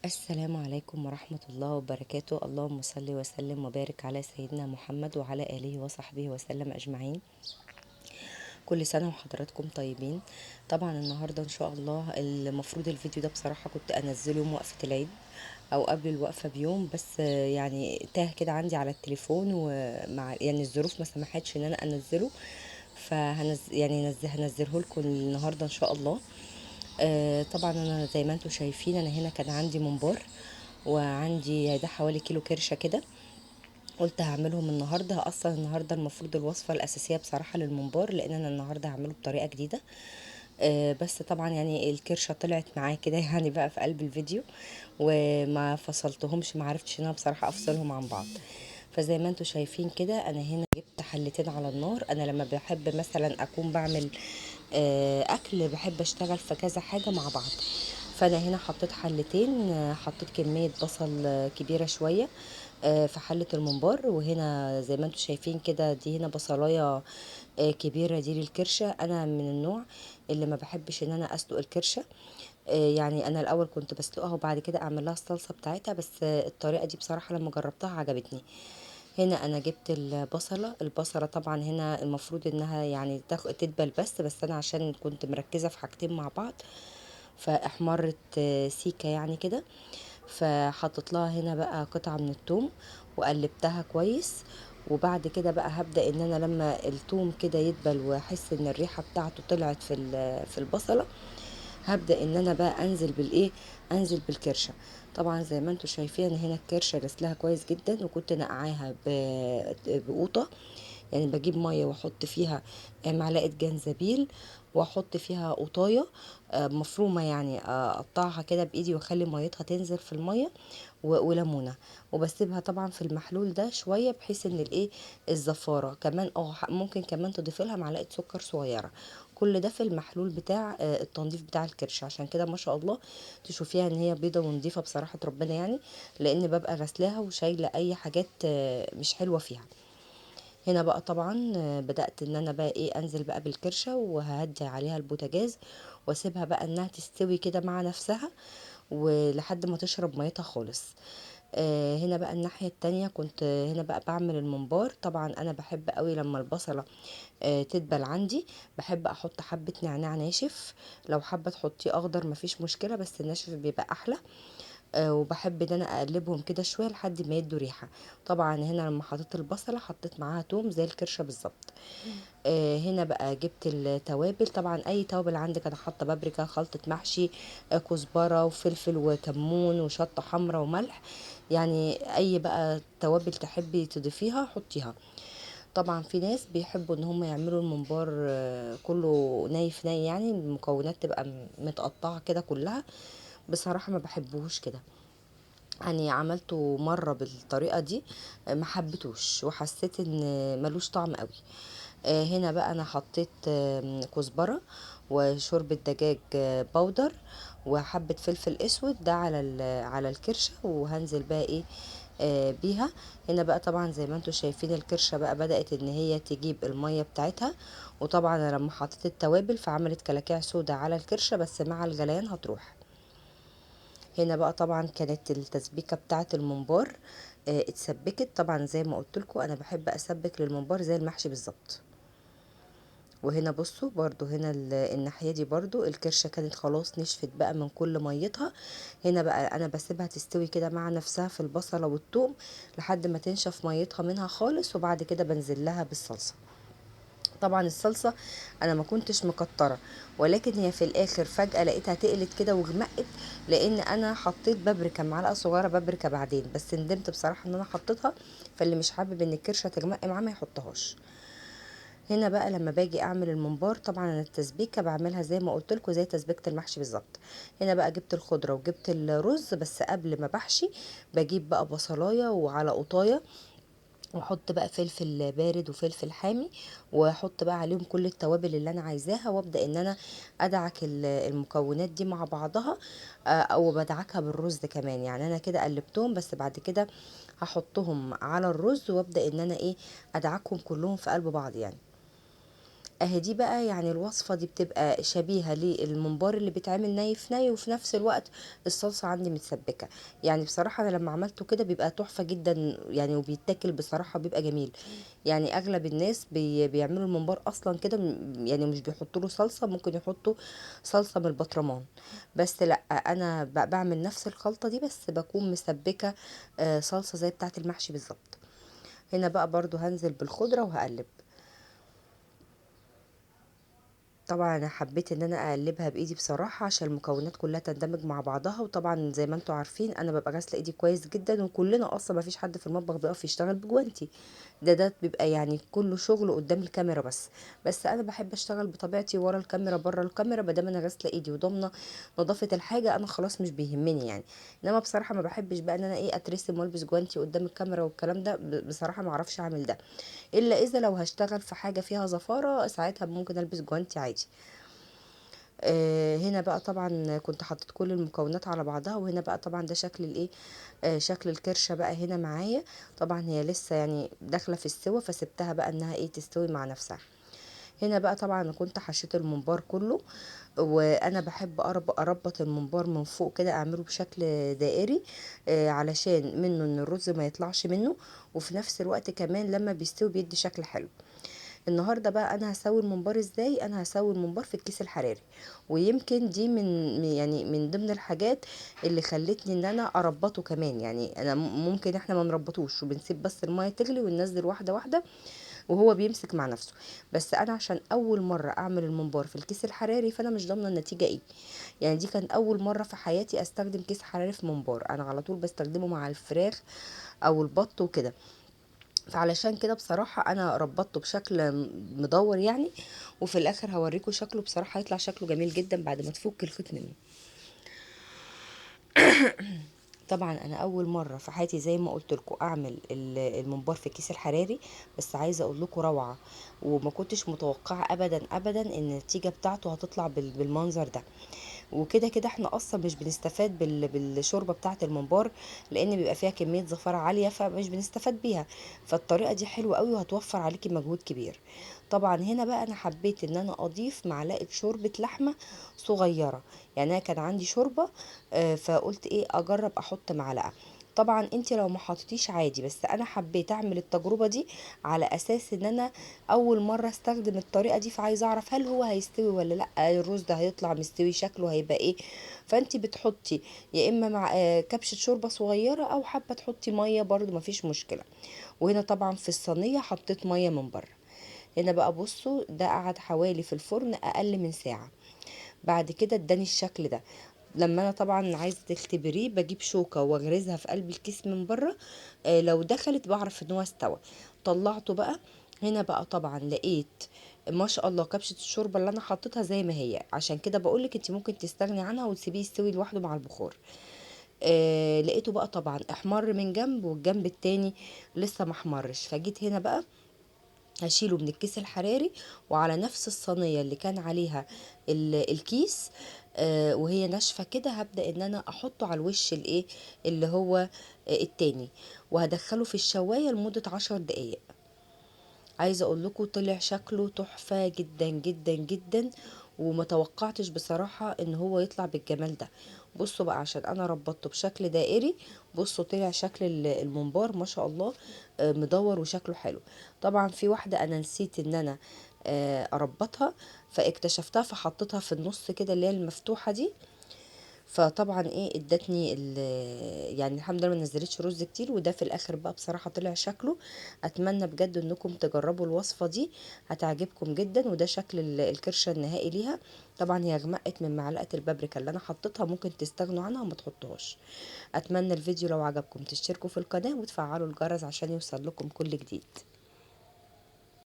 السلام عليكم ورحمة الله وبركاته. اللهم صل وسلم وبارك على سيدنا محمد وعلى آله وصحبه وسلم أجمعين. كل سنة وحضراتكم طيبين. طبعا النهاردة إن شاء الله المفروض الفيديو ده بصراحة كنت أنزله يوم وقفة العيد أو قبل الوقفة بيوم، بس يعني تاه كده عندي على التليفون ومع يعني الظروف ما سمحتش إن أنا أنزله، يعني هنزله لكم النهاردة إن شاء الله. طبعا انا زي ما انتم شايفين انا هنا كان عندي ممبار وعندي ده حوالي كيلو كرشه كده، قلت هعملهم النهارده. اصلا النهارده المفروض الوصفة الاساسية بصراحة للممبار، لان انا النهارده هعمله بطريقة جديدة. بس طبعا يعني الكرشه طلعت معايا كده يعني بقى في قلب الفيديو وما فصلتهمش، ما عرفتش ان انا بصراحة افصلهم عن بعض. فزي ما انتم شايفين كده انا هنا جبت حلتين على النار. انا لما بحب مثلا اكون بعمل اكل بحب اشتغل في كذا حاجة مع بعض، فانا هنا حطيت حلتين، حطيت كمية بصل كبيرة شوية في حله الممبار. وهنا زي ما انتم شايفين كده دي هنا بصلايه كبيرة دي للكرشه. انا من النوع اللي ما بحبش ان انا اسلق الكرشه، يعني انا الاول كنت بسلقها وبعد كده اعمل لها الصلصه بتاعتها، بس الطريقة دي بصراحة لما جربتها عجبتني. هنا انا جبت البصله، البصله طبعا هنا المفروض انها يعني تدبل بس انا عشان كنت مركزه في حاجتين مع بعض فاحمرت سيكه يعني كده، فحطيت لها هنا بقى قطعه من الثوم وقلبتها كويس. وبعد كده بقى هبدا ان انا لما الثوم كده يدبل واحس ان الريحة بتاعته طلعت في البصله، هبدا ان انا بقى انزل بالايه، انزل بالكرشه. طبعا زي ما انتم شايفين هنا الكرشه غسلها كويس جدا، وكنت نقعاها بقوطه، يعني بجيب مية واحط فيها معلقه جنزبيل واحط فيها قطايه مفرومه، يعني اقطعها كده بايدي واخلي ميتها تنزل في المية، وليمونه، وبسيبها طبعا في المحلول ده شوية بحيث ان الايه الزفاره كمان، ممكن كمان تضيفي لها معلقه سكر صغيرة. كل ده في المحلول بتاع التنظيف بتاع الكرش. عشان كده ما شاء الله تشوفيها ان هي بيضة ونظيفه بصراحة ربنا، يعني لان ببقى غسلاها وشايله اي حاجات مش حلوة فيها. هنا بقى طبعا بدأت ان انا بقى ايه انزل بقى بالكرشة وههدي عليها البوتاجاز واسيبها بقى انها تستوي كده مع نفسها ولحد ما تشرب ميتها خالص. هنا بقى الناحية التانية كنت هنا بقى بعمل الممبار. طبعا انا بحب قوي لما البصلة تدبل عندي، بحب احط حبة نعناع ناشف، لو حابة تحطيه اخضر مفيش مشكلة، بس الناشف بيبقى احلى. وبحب ان انا اقلبهم كده شوية لحد ما يدوا ريحه. طبعا هنا لما حطيت البصله حطيت معاها توم زي الكرشه بالظبط. هنا بقى جبت التوابل، طبعا اي توابل عندك، انا حاطه بابريكا، خلطه محشي، كزبره وفلفل وكمون وشطه حمراء وملح، يعني اي بقى توابل تحبي تضيفيها حطيها. طبعا في ناس بيحبوا ان هم يعملوا الممبار كله نايف ناي، يعني المكونات تبقى متقطعه كده كلها. بصراحة ما بحبهوش كده، يعني عملته مرة بالطريقة دي ما حبيتوش وحسيت ان ملوش طعم قوي. هنا بقى انا حطيت كزبره وشوربه دجاج بودر وحبه فلفل اسود ده على الكرشه، وهنزل بقى ايه بيها. هنا بقى طبعا زي ما انتم شايفين الكرشه بقى بدأت ان هي تجيب المية بتاعتها، وطبعا انا لما حطيت التوابل فعملت كلاكيع سودا على الكرشه، بس مع الغليان هتروح. هنا بقى طبعا كانت التسبيكه بتاعه الممبار اتسبكت. طبعا زي ما قلت لكم انا بحب اسبك للممبار زي المحشي بالظبط. وهنا بصوا برضو هنا الناحية دي برضو الكرشه كانت خلاص نشفت بقى من كل ميتها. هنا بقى انا بسيبها تستوي كده مع نفسها في البصله والثوم لحد ما تنشف ميتها منها خالص، وبعد كده بنزل لها بالصلصه. طبعا الصلصه انا ما كنتش مكتره، ولكن هي في الاخر فجاة لقيتها تقلت كده وغمقت، لان انا حطيت بابريكا، معلقه صغيرة بابريكا بعدين، بس ندمت بصراحة ان انا حطيتها. فاللي مش حابب ان الكرشه تغمق معاه ما يحطهاش. هنا بقى لما باجي اعمل الممبار طبعا انا التسبيكه بعملها زي ما قلت لكم زي تسبيكه المحشي بالظبط. هنا بقى جبت الخضرة وجبت الرز، بس قبل ما بحشي بجيب بقى بصلايه وعلى قطايه، واحط بقى فلفل بارد وفلفل حامي، واحط بقى عليهم كل التوابل اللي انا عايزاها، وابدا ان انا ادعك المكونات دي مع بعضها، او بدعكها بالرز كمان. يعني انا كده قلبتهم، بس بعد كده هحطهم على الرز وابدا ان انا ايه ادعكهم كلهم في قلب بعض. يعني اهي دي بقى يعني الوصفة دي بتبقى شبيهه للممبار اللي بيتعمل ني في ني، وفي نفس الوقت الصلصه عندي متسبكه. يعني بصراحة انا لما عملته كده بيبقى تحفة جدا يعني، وبيتاكل بصراحة بيبقى جميل. يعني اغلب الناس بيعملوا الممبار اصلا كده، يعني مش بيحطوا له صلصه، ممكن يحطوا صلصه من البطرمان، بس لا انا بعمل نفس الخلطة دي، بس بكون مسبكه صلصه زي بتاعه المحشي بالظبط. هنا بقى برضو هنزل بالخضره وهقلب. طبعا انا حبيت ان انا اقلبها بايدي بصراحة عشان المكونات كلها تندمج مع بعضها، وطبعا زي ما انتم عارفين انا ببقى غاسله ايدي كويس جدا، وكلنا اصلا ما فيش حد في المطبخ بيقف يشتغل بجوانتي، ده بيبقى يعني كله شغل قدام الكاميرا بس انا بحب اشتغل بطبيعتي ورا الكاميرا بره الكاميرا، ما دام انا غاسله ايدي وضامنه نظافة الحاجة انا خلاص مش بيهمني يعني. انما بصراحة ما بحبش بقى ان انا اترسم والبس جوانتي قدام الكاميرا والكلام ده، بصراحة ما اعرفش اعمل ده، الا اذا لو هشتغل في حاجة فيها زفاره ساعتها ممكن البس جوانتي عادي. هنا بقى طبعا كنت حطيت كل المكونات على بعضها. وهنا بقى طبعا ده شكل الايه، شكل الكرشه بقى هنا معايا. طبعا هي لسه يعني داخله في السوا، فسبتها بقى انها تستوي مع نفسها. هنا بقى طبعا كنت حشيت الممبار كله، وانا بحب اربط الممبار من فوق كده، اعمله بشكل دائري، علشان منه ان الرز ما يطلعش منه، وفي نفس الوقت كمان لما بيستوي بيدي شكل حلو. النهارده بقى انا هسوي الممبار ازاي؟ انا هسوي الممبار في الكيس الحراري، ويمكن دي من ضمن الحاجات اللي خلتني ان انا اربطه كمان. يعني انا ممكن احنا ما نربطوش وبنسيب بس المية تغلي وننزل واحدة واحدة وهو بيمسك مع نفسه، بس انا عشان اول مرة اعمل الممبار في الكيس الحراري فانا مش ضامنه النتيجة ايه. يعني دي كانت اول مرة في حياتي استخدم كيس حراري في ممبار، انا على طول بستخدمه مع الفراخ او البط وكده، فعلشان كده بصراحة انا ربطته بشكل مدور يعني، وفي الاخر هوريكم شكله. بصراحة هيطلع شكله جميل جدا بعد ما تفك الخيط منه. طبعا انا اول مرة في حياتي زي ما قلت لكم اعمل الممبار في الكيس الحراري، بس عايزه اقول لكم روعه، وما كنتش متوقعه ابدا ابدا ان النتيجة بتاعته هتطلع بالمنظر ده. وكده كده احنا اصلا مش بنستفاد بالشوربه بتاعه الممبار، لان بيبقى فيها كمية زفاره عالية فمش بنستفاد بيها، فالطريقه دي حلوة قوي وهتوفر عليكي مجهود كبير. طبعا هنا بقى انا حبيت ان انا اضيف معلقه شوربة لحمه صغيرة، يعني انا كان عندي شوربة، فقلت اجرب احط معلقه. طبعا انت لو ما حطيتيش عادي، بس انا حبيت اعمل التجربة دي على اساس ان انا اول مرة استخدم الطريقة دي، فعايزه اعرف هل هو هيستوي ولا لا، الرز ده هيطلع مستوي شكله هيبقى ايه. فانت بتحطي يا اما مع كبشة شوربة صغيرة، او حابة تحطي مية برضو مفيش مشكلة. وهنا طبعا في الصينية حطيت مية من بره. هنا بقى بصوا ده قعد حوالي في الفرن اقل من ساعة، بعد كده اداني الشكل ده. لما انا طبعا عايزه تختبريه بجيب شوكه واغرزها في قلب الكيس من بره، لو دخلت بعرف ان هو استوى. طلعته بقى هنا بقى طبعا لقيت ما شاء الله كبشة الشوربة اللي انا حطيتها زي ما هي، عشان كده بقولك انت ممكن تستغني عنها وتسيبيه يستوي لوحده مع البخار. لقيته بقى طبعا احمر من جنب والجنب التاني لسه ما احمرش، فجيت هنا بقى هشيله من الكيس الحراري، وعلى نفس الصينية اللي كان عليها الكيس، وهي ناشفة كده هبدأ ان انا احطه على الوش اللي هو التاني، وهدخله في الشواية لمدة 10 دقايق. عايزة اقول لكم طلع شكله تحفة جدا جدا جدا، وما توقعتش بصراحة ان هو يطلع بالجمال ده. بصوا بقى عشان انا ربطته بشكل دائري، بصوا طلع شكل الممبار ما شاء الله، مدور وشكله حلو. طبعا في واحدة انا نسيت ان انا، اربطها فاكتشفتها، فحطيتها في النص كده اللي هي المفتوحة دي، فطبعا ادتني يعني الحمد لله ما نزلتش رز كتير. وده في الاخر بقى بصراحة طلع شكله، اتمنى بجد انكم تجربوا الوصفة دي هتعجبكم جدا. وده شكل الكرشة النهائي ليها. طبعا هي غمقت من معلقة البابريكا اللي انا حطيتها، ممكن تستغنوا عنها وما تحطوهاش. اتمنى الفيديو لو عجبكم تشتركوا في القناة وتفعلوا الجرس عشان يوصل لكم كل جديد.